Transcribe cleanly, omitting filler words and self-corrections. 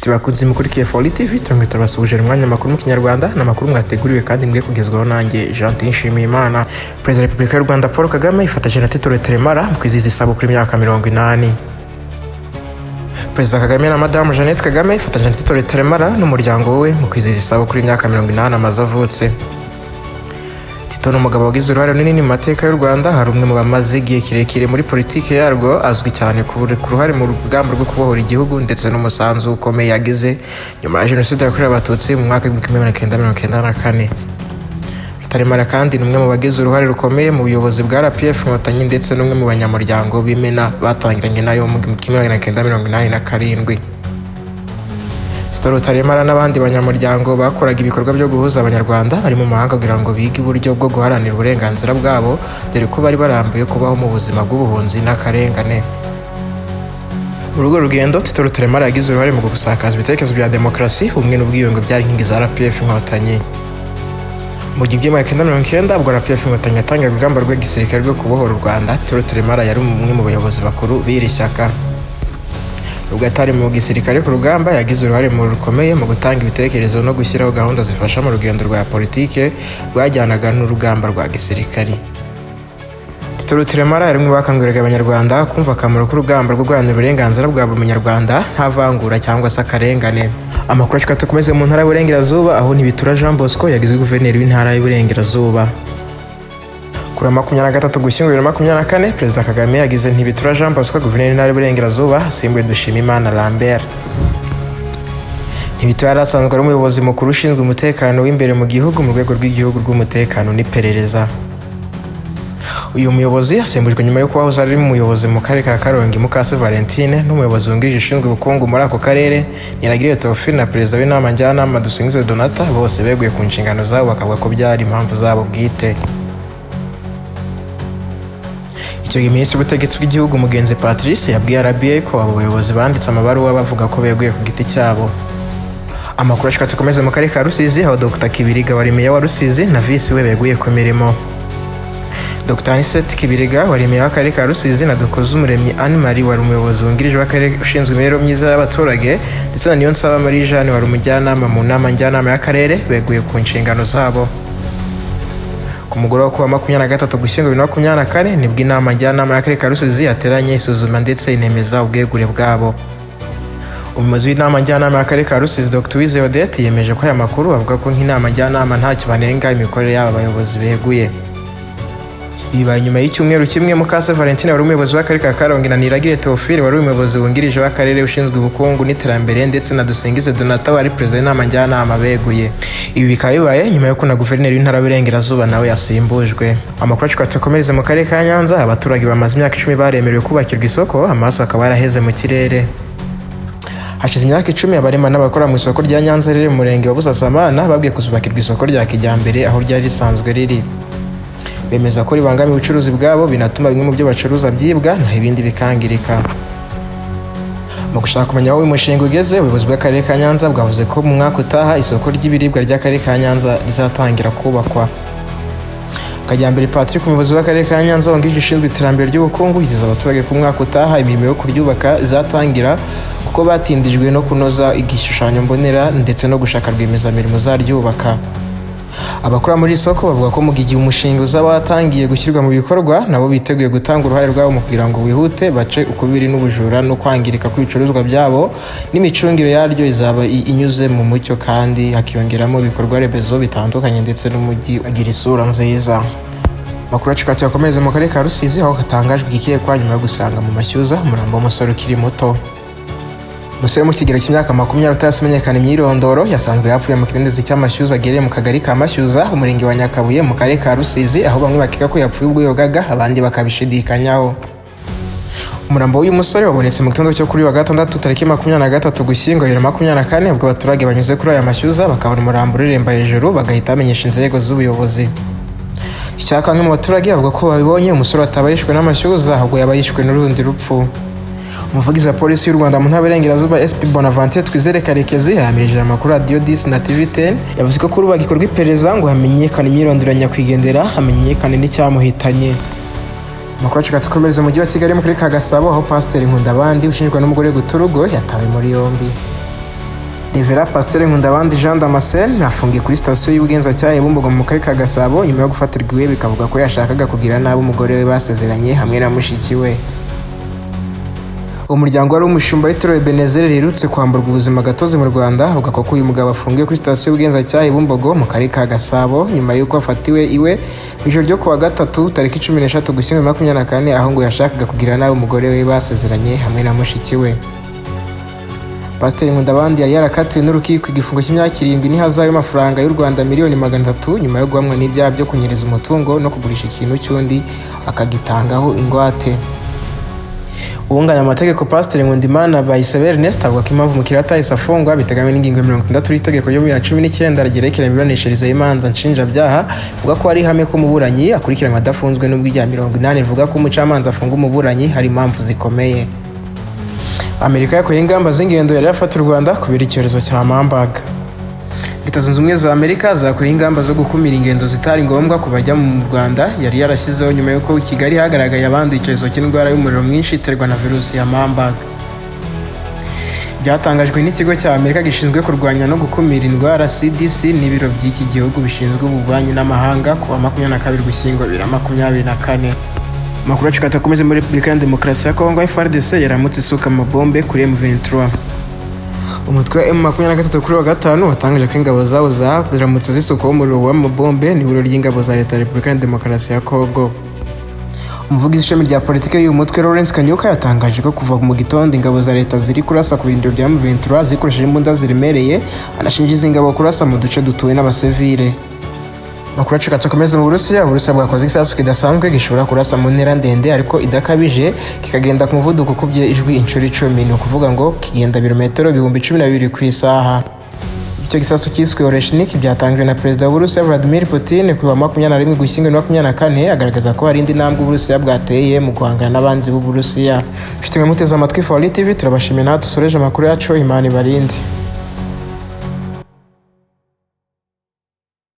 Inshuti bakunze mukurikiye Foli TV, turongeye turabasuhuje mu mwanya makuru mu Kinyarwanda n'amakuru mwateguriwe kandi mwe kugezwaho nanjye Jean Nshimiyimana. Perezida wa Repubulika y'u Rwanda Paul Kagame yifatanyije na Tito Rutaremara mu kwizihiza isabukuru y'imyaka 80. Perezida Kagame na Madamu Jeannette Kagame yifatanyije na Tito Rutaremara n'umuryango we mu kwizihiza isabukuru y'imyaka 80 amaze avutse. Tito ni umugabo wagize uruhare runini mu mateka y'u Rwanda. Hari umwe mu bamaze igihe kirekire muri politiki yarwo, azwi cyane ku ruhare mu rugamba rwo kubohora igihugu ndetse n'umusanzu ukomeye yagize nyuma ya Jenoside yakorewe Abatutsi mu mwaka w'1994. Rutaremara kandi ni umwe mu bagize uruhare rukomeye mu buyobozi bwa RPF Inkotanyi, ndetse n'umwe mu banyamuryango b'Imena batangiranye nayo mu 1987. Tito Rutaremara n'abandi banyamuryango bakoraga ibikorwa byo guhuza Abanyarwanda bari mu mahanga kugira ngo bige uburyo bwo guharanira uburenganzira bwabo, dore ko bari barambiwe kubaho mu buzima bw'ubuhunzi n'akarengane. Muri urwo rugendo, Tito Rutaremara yagize uruhare mu gusakaza ibitekerezo bya demokarasi, ubumwe n'ubwiyunge byari inkingi za RPF Inkotanyi. Mu 1990, ubwo RPF Inkotanyi yatangaga urugamba rw'igisirikare rwo kubohora u Rwanda, Tito Rutaremara yari umwe mu bayobozi bakuru b'iri shyaka. Nubwo atari mu gisirikare ku rugamba, yagize uruhare mu rukomeye mu gutanga ibitekerezo no gushyiraho gahunda zifasha mu rugendo rwa politike rwajyanaga n'urugamba rwa gisirikari. Tito Rutaremara yari umwe bakanguriraga Abanyarwanda kumva akamaro k'urugamba rwo guharanira uburenganzira bwa buri munyarwanda nta vangura cyangwa se akarengane. Amakuru yacu tukomeze mu Ntara y'Uburengerazuba, aho Ntibitura Jean Bosco yagizwe guverineri w'Intara y'Uburengerazuba. Kuri 23 Gushyingo 2024, Perezida Kagame yagize Ntibitura Jean Bosco guverineri w'Intara y'Uburengerazuba, asimbuye Dushimimana Lambert. Ntibitura yari asanzwe ari umuyobozi mukuru ushinzwe umutekano w'imbere mu gihugu mu Rwego rw'Igihugu rw'Umutekano n'Iperereza. Uyu muyobozi asimbujwe nyuma y'uko wahoze ari umuyobozi mu Karere ka Karongi, Mukase Valentine, n'umuyobozi wungirije ushinzwe ubukungu muri ako karere, Niragire Theophile, na perezida w'inama njyanama, Dusingize Donata, bose beguye ku nshingano zabo, bakavuga ko byari impamvu zabo bwite. Icyo gihe, Minisitiri w'Ubutegetsi bw'Igihugu, Mugenzi Patrice, yabwiye RBA ko abo bayobozi banditse amabaruwa bavuga ko beguye ku giti cyabo. Amakuru ashika tukomeze mu Karere ka Rusizi, aho Dr Kibiriga wari meya wa Rusizi na visi we beguye ku mirimo. Dr Anicet Kibiriga wari meya w'Akarere ka Rusizi na Dukuzumuremyi Anne Marie wari umuyobozi wungirije w'akarere ushinzwe imibereho myiza y'abaturage, ndetse na Niyonsaba Marie Jeanne wari umujyanama mu nama njyanama y'akarere, beguye ku nshingano zabo. Ku mugoroba kuwa 23 Gushyingo 2024, nibwo inama njyanama y'Akarere ka Rusizi yateranye, isuzuma ndetse inemeza ubwegure bwabo. Umuyobozi w'inama njyanama y'Akarere ka Rusizi, Dr Uwizeye Odette, yemeje ko aya makuru, avuga ko nk'inama njyanama ntacyo banenga imikorere y'aba bayobozi beguye. Bibaye nyuma y'icyumweru kimwe Mukase Valentine wari umuyobozi w'Akarere ka Karongi na Niragire Theophile wari umuyobozi wungirije w'akarere ushinzwe ubukungu n'iterambere, ndetse na Dusingize Donata wari perezida w'inama njyanama beguye. Ibi bikaba bibaye nyuma y'uko na guverineri w'Intara y'Uburengerazuba nawe yasimbujwe. Amakuru yacu tukomereze mu Karere ka Nyanza. Abaturage bamaze imyaka 10 baremerewe kubakirwa isoko, amaso akaba yaraheze mu kirere. Hashize imyaka 10 abarema n'abakora mu isoko rya Nyanza riri mu Murenge wa Busasamana babwiye kuzubakirwa isoko rya kijyambere aho ryari risanzwe riri. Bemeza ko ribangamiye ubucuruzi bwabo, binatuma bimwe mu byo bacuruza byibwa, naho ibindi bikangirika. Mu gushaka kumenya aho uyu mushinga ugeze, ubuyobozi bw'Akarere ka Nyanza bwavuze ko mu mwaka utaha isoko ry'ibiribwa ry'Akarere ka Nyanza rizatangira kubakwa. Kajyambere Patrick, umuyobozi w'Akarere ka Nyanza wungirije ushinzwe iterambere ry'ubukungu, yizeza abaturage ko umwaka utaha imirimo yo kuryubaka izatangira, kuko batindijwe no kunoza igishushanyo mbonera ndetse no gushaka rwiyemezamirimo uzaryubaka. Abakora muri iri soko bavuga ko mu gihe umushinga uzaba watangiye gushyirwa mu bikorwa, nabo biteguye gutanga uruhare rwabo mu kugira ngo wihute, bace ukubiri n'ubujura no kwangirika kw'ibicuruzwa byabo, n'imicungire yaryo izaba inyuze mu mucyo, kandi hakiyongeramo ibikorwa remezo bitandukanye, ndetse n'umujyi ugira isura nziza. Amakuru yacu tuyakomereze mu Karere ka Rusizi, aho hatangajwe igikekwa nyuma yo gusanga mu mashyuza umurambo w'umusore ukiri muto. Umusore mu kigero cy'imyaka 20 utaramenyekana imyirondoro yasanzwe yapfuye mu kidendezi cy'amashyuza agereye mu Kagari ka Mashyuza, Umurenge wa Nyakabuye, mu Karere ka Rusizi, aho bamwe bakeka ko yapfuye ubwo yogaga, abandi bakabishidikanyaho. Umurambo w'uyu musore wabonetse mu gitondo cyo kuri wa gatandatu tariki 23 Gushyingo 2024, ubwo abaturage banyuze kuri aya mashyuza bakabona umurambo ureremba hejuru, bagahita bamenyesha inzego z'ubuyobozi. Icyakora bamwe mu baturage bavuga ko babibonye umusore ataba yishwe n'amashyuza, ahubwo yaba yishwe n'urundi rupfu. Umuvugizi wa Polisi y'u Rwanda mu Ntara y'Iburengerazuba, SP Bonaventure Twizere Karekezi, yahamirije amakuru Radiyo 10 na TV 10. Yavuze ko kuri ubu hagikorwa iperereza ngo hamenyekane imyirondoro ya nyakwigendera, hamenyekane n'icyamuhitanye. Amakuru yacu tukomereza mu Mujyi wa Kigali, mu Karere ka Gasabo, aho Pasiteri Nkundabandi ushinjwa n'umugore guta urugo yatawe muri yombi. Reverend Pasiteri Nkundabandi Jean Damascene afungiye kuri sitasiyo y'ubugenzacyaha ya Bumbogo mu karere ka Gasabo nyuma yo gufatirwa iwe, bikavuga ko yashakaga kugira nabi umugore we basezeranye hamwe na mushiki we. Umuryango wari umushumba w'itorero Ebenezer riherutse kwamburwa ubuzima gatozi mu Rwanda avuga ko uyu mugabo afungiwe kuri sitasiyo y'ubugenzacyaha i Bumbogo mu karere ka Gasabo nyuma y'uko afatiwe iwe mu ijoro ryo kuwa gatatu tariki 13 Ugushyingo 2024, aho ngo yashakaga kugira nabi umugore we basezeranye hamwe na mushiki we. Pasiteri Nkundabandi yari yarakatiwe n'urukiko igifungo cy'imyaka 7 n'ihazabu y'amafaranga y'u Rwanda miliyoni 300 nyuma yo guhamwa n'ibyaha byo kunyereza umutungo no kugurisha ikintu cy'undi akagitangaho ingwate. Uwunganira amategeko Pasiteri Nkundimana Bayisabe Ernest avuga ko impamvu umukiriya atahise afungwa biteganywa n'ingingo ya 60 y'itegeko ryo 2019 ryerekeye imiburanishirize y'imanza nshinjabyaha, ivuga ko ari ihame ko umuburanyi akurikiranwa adafunzwe, n'ubwo irya 80 rivuga ko umucamanza afunga umuburanyi hari impamvu zikomeye. Amerika yakuye ingamba z'ingendo yari yafata u Rwanda kubera icyorezo cya Marburg. Leta Zunze Ubumwe za Amerika zakuye ingamba zo gukumira ingendo zitari ngombwa ku bajya mu Rwanda yari yarashyizeho nyuma y'uko i Kigali hagaragaye abanduye icyorezo cy'indwara y'umuriro mwinshi iterwa na virusi ya Marburg. Byatangajwe n'ikigo cya Amerika gishinzwe kurwanya no gukumira indwara CDC n'ibiro by'iki gihugu bishinzwe ububanyi n'amahanga ku wa 22 Ugushyingo 2024. Amakuru yacu akomeze muri Repubulika ya Demokarasi ya Kongo. FARDC yaramutse isuka amabombe kuri M23. Umutwe wa M23 kuri wa gatanu watangaje ko ingabo zabo zaramutse zisukaho umuriro w'amabombe n'ihuriro ry'ingabo za leta ya Repubulika ya Demokarasi ya Kongo. Umuvugizi w'ishami rya politiki y'uyu mutwe, Lawrence Kanyuka, yatangaje ko kuva mu gitondo ingabo za leta ziri kurasa ku birindiro bya M23 zikoresheje imbunda ziremereye, anashinja izi ngabo kurasa mu duce dutuwe n'abasivile. Amakuru yacu akomeza mu Burusiya. Uburusiya bwakoze igisasu kidasanzwe gishobora kurasa mu ntera ndende ariko idakabije, kikagenda ku muvuduko ukubye ijwi inshuro 10, ni ukuvuga ngo kigenda ibirometero 12,000 ku isaha. Icyo gisasu cyiswe Oreshnik byatanzwe na Perezida w'Uburusiya Vladimir Putin ku wa 21 Ugushyingo 2024, agaragaza ko hari indi ntambwe Uburusiya bwateye mu guhangana n'abanzi b'Uburusiya. Nshuti mwe muteze amatwi Fawali TV, turabashimiye. Nawe dusoreje amakuru yacu. Imana ibarinde.